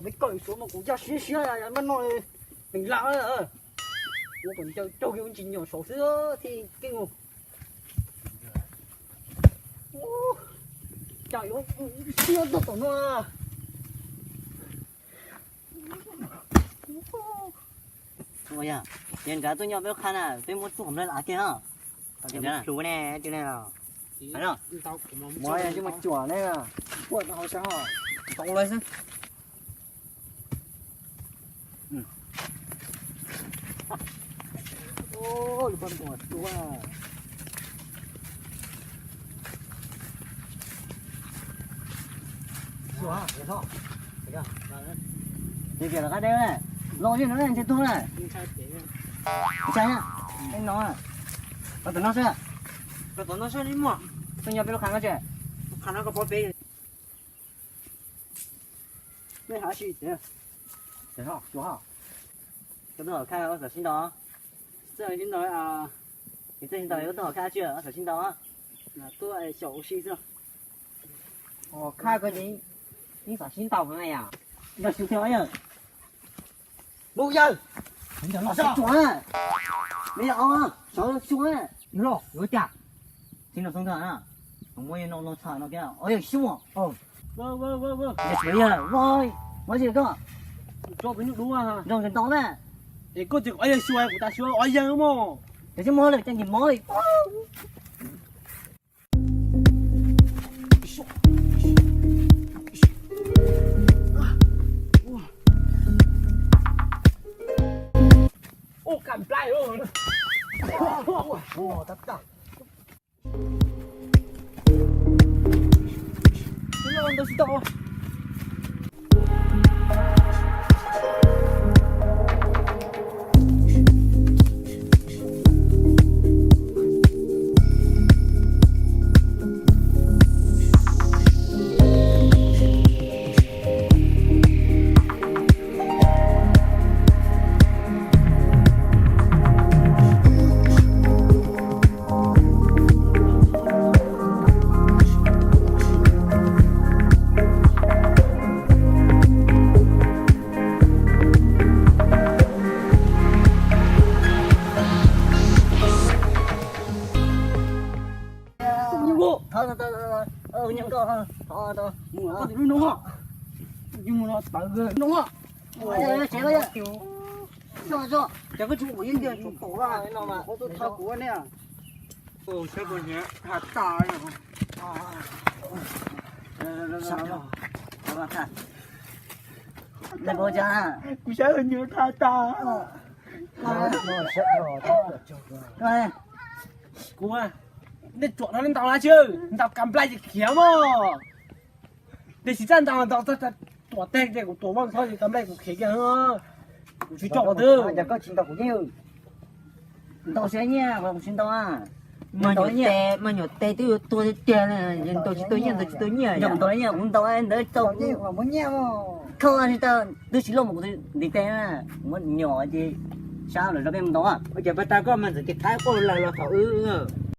Peb koj suav mas kuv yaj siab siab, yaj maj no, peem lam, ua kom ncaws raug yus ntsis nyuam saud xwb thiaj keej mus. Cas yuav siab txog tom no. Ua yog, ces nrad tuaj nyob peb lub qhab na, peb muab txuj qhov nplej av kiag os. Hlub ne, tus ne los. Muab coj mus cuam ne, kuaj tau hauv sab hos. Tau lawm xwb. Lub paj ntuas tuaj. Ces tias los qab deb na, los yeej no ne, ntshe tuag na. Ntshai na, no, rau tom no xwb. Rau tom no xwb, tuaj nyob peb lub qhab no tse. Koj tuaj hauv khaj ua xav sib ntaus. Txawj sib ntaus, txawj sib ntaus, koj tuaj hauv khaj tsi ua xav sib ntaus. Tuaj xyaum ua si xwb. Khaj ko ces yeej xav sib ntaus na yom. Ntaus xyuas thiab yawg. Mus yawg. Los xyuas na. Me yawg, sawv xyuas na. Los yuav cas? Sib ntaus xyuas ntag na. Muab no no tshaj no kiag, o yawg xyuas. Yawg xyuas yawg, muab tsis koj. Nrog nws ntaus na. Es koj tsis kom yawg xyuas kuv tas xyuas o yawg mog. Ces tsis muab lawm, cas nkim mov li. Ua kam nplai. Ntau tsis tau. Ces koj tsis ua ib tiag tsum tom no mas koj tuaj thov kuv ne. Kuv saib nws tha tas. Kuv, nej tsuam no nej ntaus na tsi, ntaus kas nplai ces khiav mog. Tej tsis txawj ntaus, ntaus tuam teg ces kuv tuam vaj ntxhov ces kas nplai kuv khiav kiag. Kuv tsis tso qhov twg. Koj tsis ntaus kuv yeej ntaus siab nyiaj, kuv tsis ntaus. Mas nyuam tes twb yuav tuag tiag tiag, ntaus tsis tau nyiaj, ntaus tsis tau nyiaj. Ntaus nyiaj kuv ntaus ntawd tau kuv muab nyiaj. Khau tsis tau, twb tsis loj mas kuv ntiv tes na, kuv muab nyom ces sab lawm rau peb mus ntaus. Ua cas pas tas koj mas ntxim tias thab koj lawm los thaum wb.